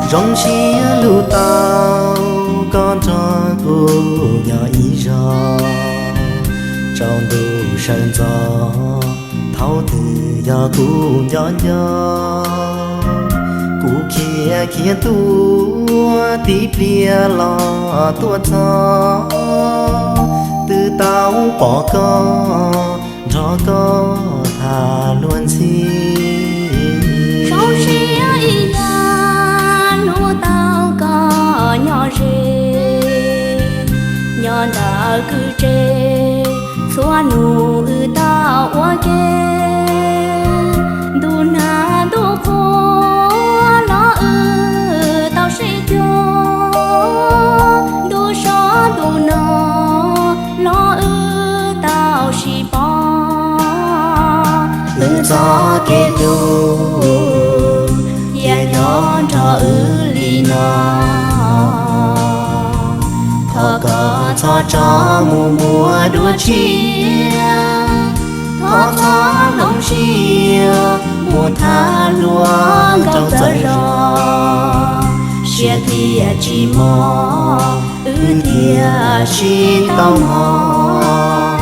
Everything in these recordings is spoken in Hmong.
Zoo siab lug tau koj nrog kuv nyob ib zaug, tsaus ntuj sawv ntxov thaum twg yog kuv nco nco. Kuv khiav khiav tuaj tib pliag los tuaj txog, twb tau pom koj nrog koj tham luag ntxhi. Zoo siab ib yam hnub tau koj nyob ze, nyob ntawm kwj tse txhua hnub wb tau ua ke. Ntu nag ntu qhua los wb tau sib cuag, ntu so ntu no los wb tau sib pom. Wb txoj kev hlub cia nyob nrog wb li no. Thov koj txhob tso mus muaj dua tshiab, thov txhob hloov siab mus tham luag nkauj txawv zog. Siab thiaj tsis mos, wb thiaj sib tau mog.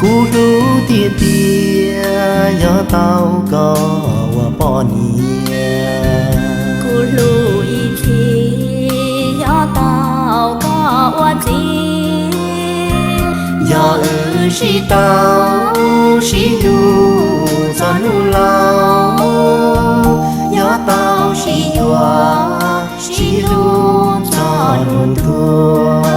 Kuv hlub tiag tiag yog tau koj ua poj niam, kuv hlub ib txhis yog tau koj ua txiv. Yog wb sib tau sib hlub txog hnub laus, yog tau sib yuav sib hlub txog hnub tuag.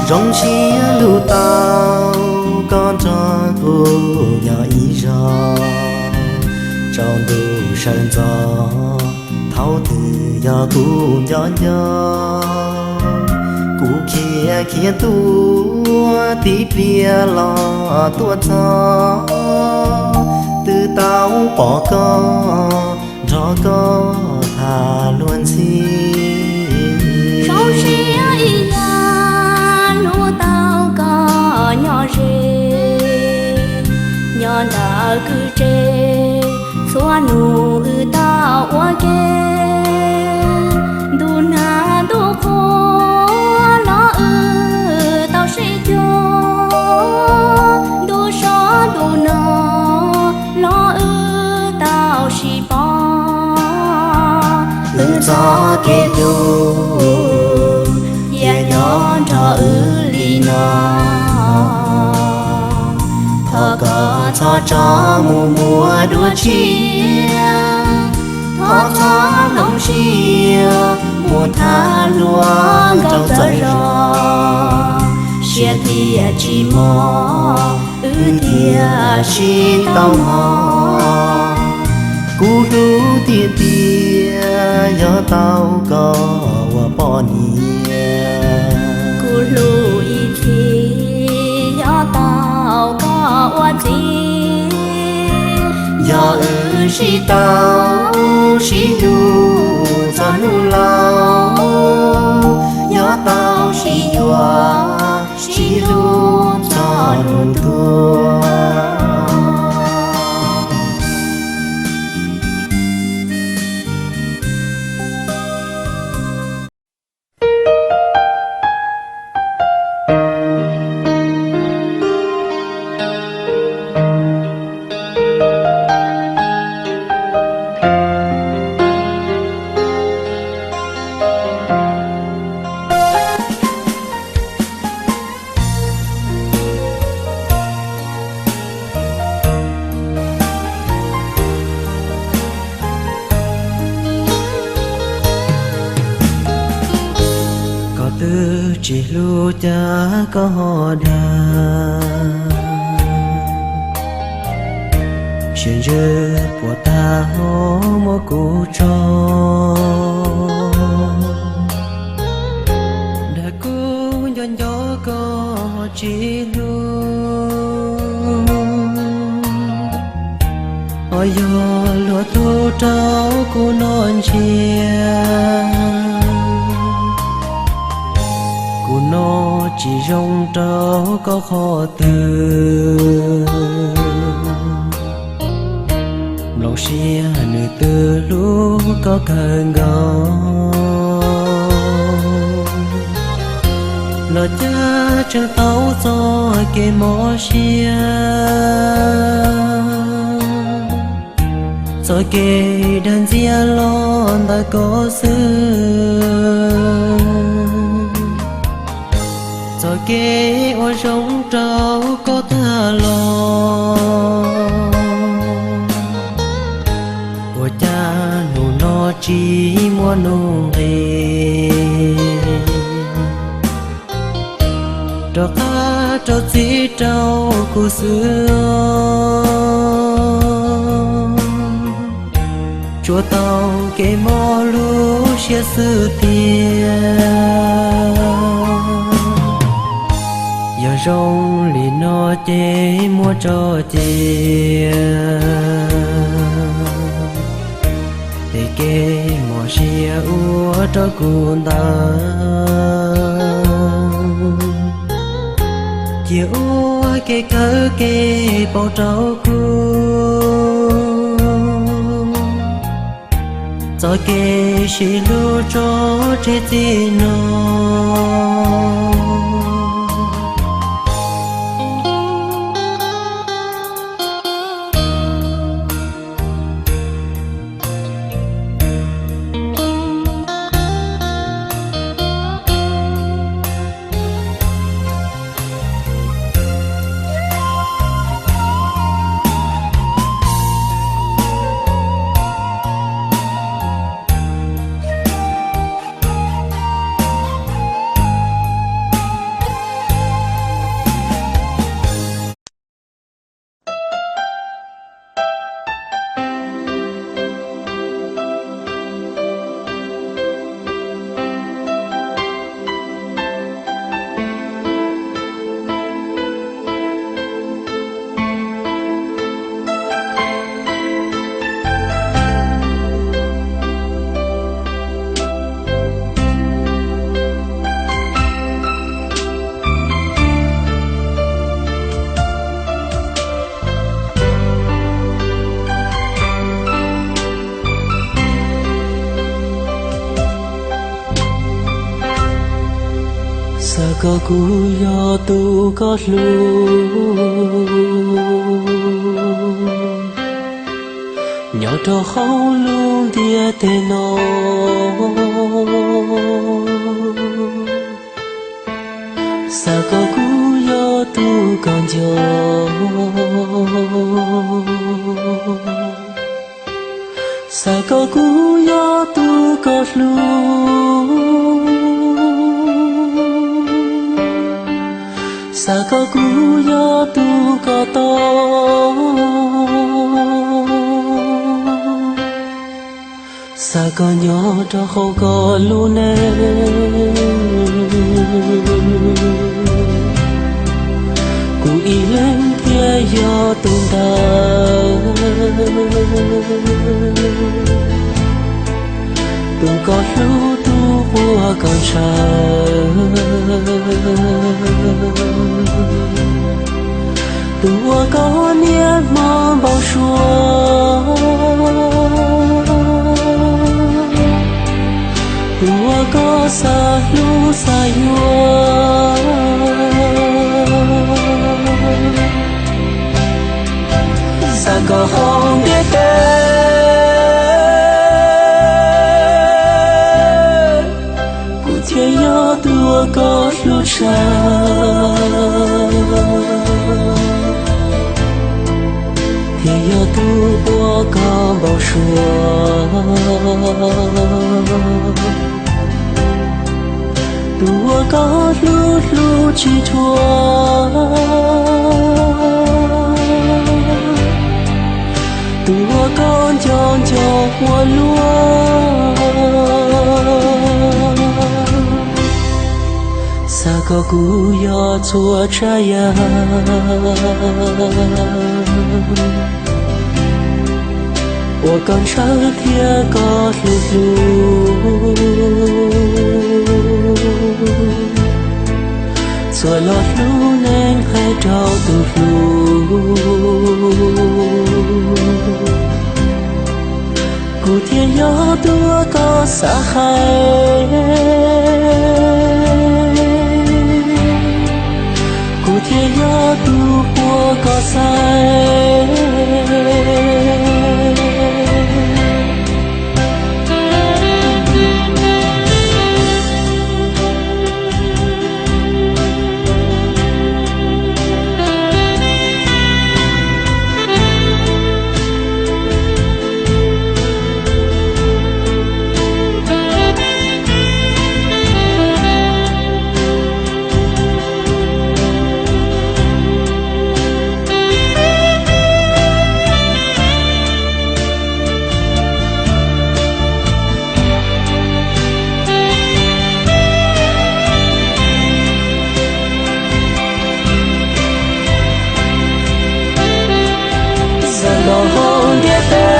Zoo siab lug tau koj nrog kuv nyob ib zaug, tsaus ntuj sawv ntxov thaum twg yog kuv nco nco. Kuv khiav khiav tuaj tib pliag los tuaj txog, twb tau pom koj nrog koj tham luag ntxhi. Zoo siab ib yam hnub tau koj nyob ze, nyob ntawm kwj tse txhua hnub wb tau ua ke. Ntu nag ntu qhua los wb tau sib cuag, ntu so ntu no los wb tau sib pom. Wb txoj kev hlub cia nyob nrog wb li no. Thov koj txhob tso mus muaj dua tshiab, thov txhob hloov siab mus tham luag nkauj txawv zog. Siab thiaj tsis mos, wb thiaj sib tau mog. Kuv hlub tiag tiag yog tau koj ua poj niam, kuv hlub ib txhis yog tau koj ua txiv. Yog wb sib tau sib hlub txog hnub laus, yog tau sib yuav sib hlub txog hnub tuag. Koj twb tsis hlub cas koj ho dag, sib ntsib puas tag ho muab kuv tso. Dag kuv nco nco koj tsis hlub, ho yog luag tug rau kuv noj ntsiag. no tsis zoo rau koj qhov twg. Mloog siab nws twb hlub koj kawg nkaus, los cas tseem tau txoj kev mob siab, txoj kev dag ntxias los ntawm koj xwb. Txoj kev ua zoo rau koj tag los, ua cas hnub no tsis muaj nuj nqis rov qab rau txim rau kuv xwb. Tsuas tau kev mob lub siab xwb tiag. Yog zoo li no ces muab tso cia, tej kev mob siab ua rau kuv ntawd. Cia ua kev kawm kev paub rau kuv, txoj kev sib hlub tso tseg txij no. Xav kom kuv yog tus koj hlub, nyob rau hauv lub ntiaj teb no. Xav kom kuv yog tus koj nco, xav kom kuv yog tus koj hlub, xav kom kuv yog tus koj tau, xav kom nyob rau hauv koj lub neej. Kuv ib leeg thiaj yog tus ntawd, tus koj hlub, tus uas koj ntshaw, tus uas koj niaj hmo npau suav, tus uas koj xav hlub xav yuam. Xav kom hauv ntiaj teb kuv thiaj yog tus uas koj hlub tshaj, thiaj yog tus uas koj npau suav, tus uas koj hlub hlub tsis dhuav, tus uas koj nco nco ua luaj. Xav kom kuv yog txhua tsav yam uas koj ntshaw thiab koj hlub hlub. Koj los hlub neeg hais rau tus hlub, kuv thiaj yog tus uas koj xav hais, kuv thiaj yog tus uas koj xaiv. Txawm los hauv ntiaj teb,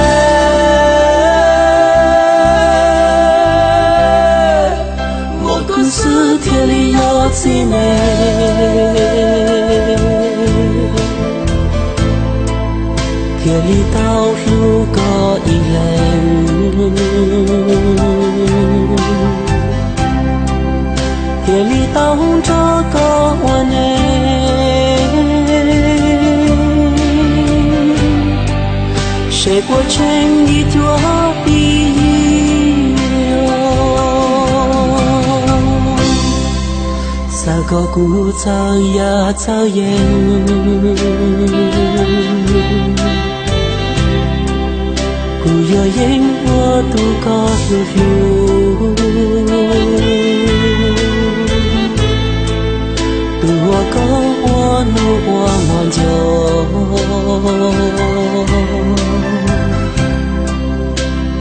muaj koj xwb thiaj li yog txiv neej, thiaj li tau hlub koj ib leeg, thiaj li tau nrog koj ua neej, seb puas tseem yig cuab yig yos. Xav kom kuv txawj yaj txawj yees, kuv yuav yeej ua tus koj hlub hlub, tus uas koj ua hnub ua hmo nco,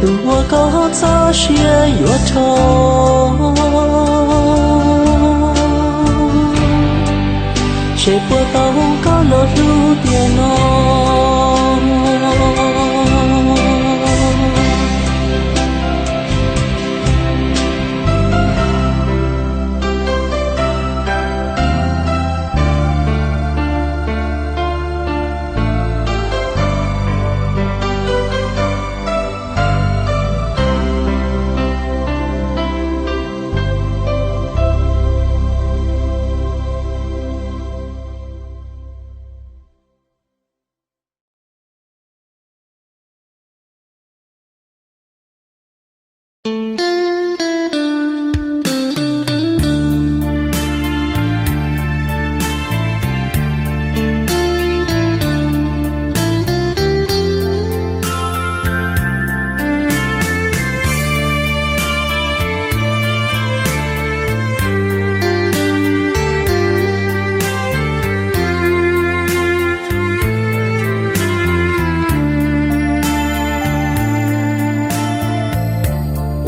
tus uas koj txoj sia yuav rho, seb puas tau koj los hlub tiam no.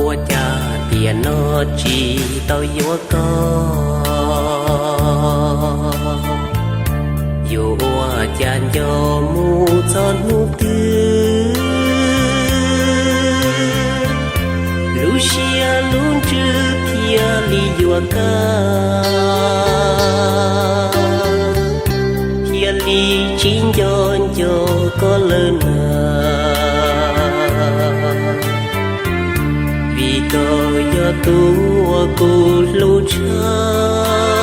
Ua cas tiam no tsis tau yuav koj? Yuav ua cas nco mus txog hnub twg, lub siab lub ntsws thiaj li yuav kaj, thiaj li tsis nco nco koj lawm na. Vim koj yog tus uas kuv hlub tshaj,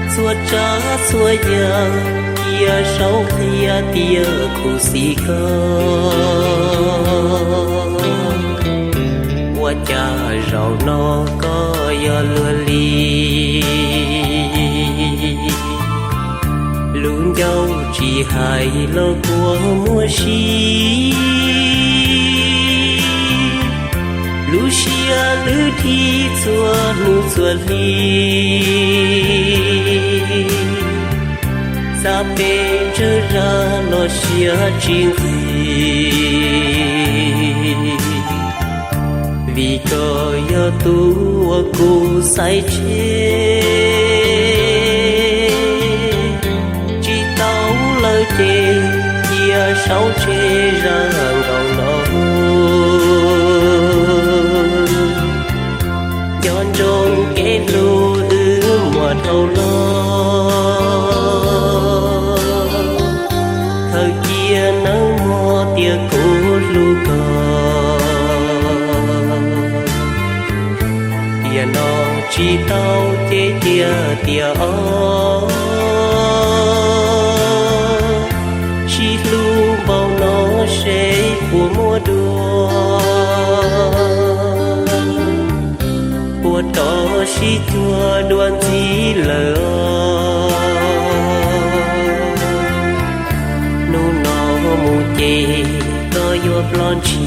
txhua tsav txhua yam cia saub qhia tias khuv xim koj. Ua cas zaum no koj yog luag li, lub ncauj tsis hais los kua muag si, lub siab lwj dhi txhua hnub txhua hli, xav pes tsawg zaj los siab tsis nqig. Vim koj yog tus uas kuv xaiv tseg, tsis tau lawm ces cia saub tseg zaj nkaus no. Nco ntsoov kev hlub los, khaws cia nawb mog tias kuv hlub koj. Tiam no tsis tau ces cia tiam ob, sib hlub npaum no seb puas muaj dua, puas rov sib cuag dua ntxiv lawm os. Hnub no mus ces koj yuav ploj ntshis,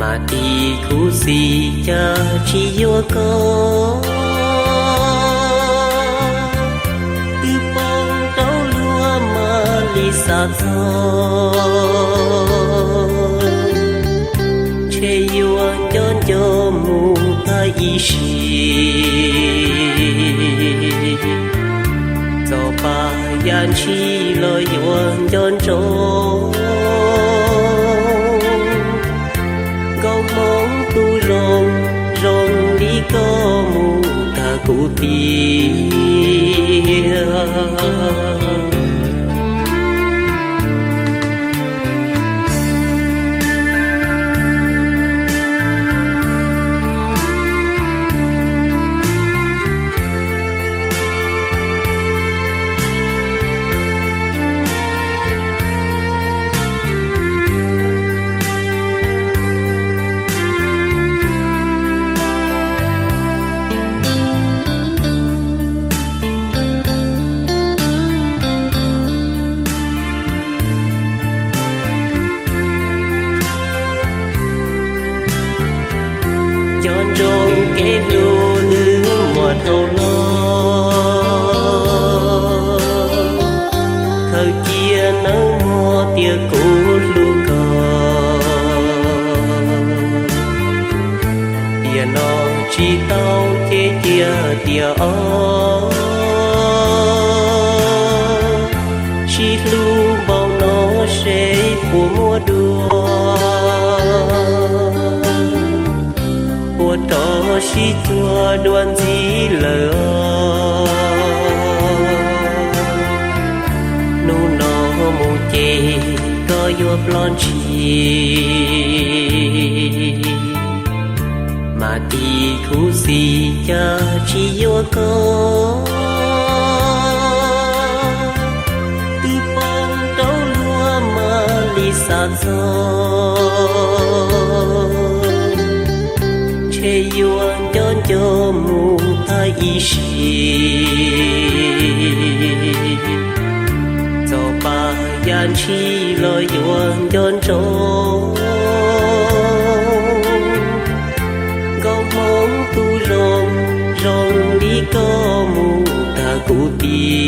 mas tis khuv xim cas tsis yuav koj. Twb poob rau luag mam li xav txog, ntshe yuav nco nco mus tag ib sim. Txog pas yam ntshis los yuav nco ntsoov, nkauj hmoob tus zoo, zoo li koj mus tag kuv tiag. Nco ntsoov kev hlub wb muaj dhau los, khaws cia nawb mog tias kuv hlub koj. Tiam no tsis tau ces cia tiam ob, sib hlub npaum no seb puas muaj dua, puas rov sib cuag dua ntxiv lawm os. Hnub no mus ces koj yuav ploj ntshis, mas tis khuv xim cas tsis yuav koj. Twb poob rau luag mam li xav txog, ntshe yuav nco nco mus tag ib sim. Txog pas yam ntshis los yuav nco ntsoov, nkauj hmoob tus zoo, zoo li koj mus tag kuv tiag.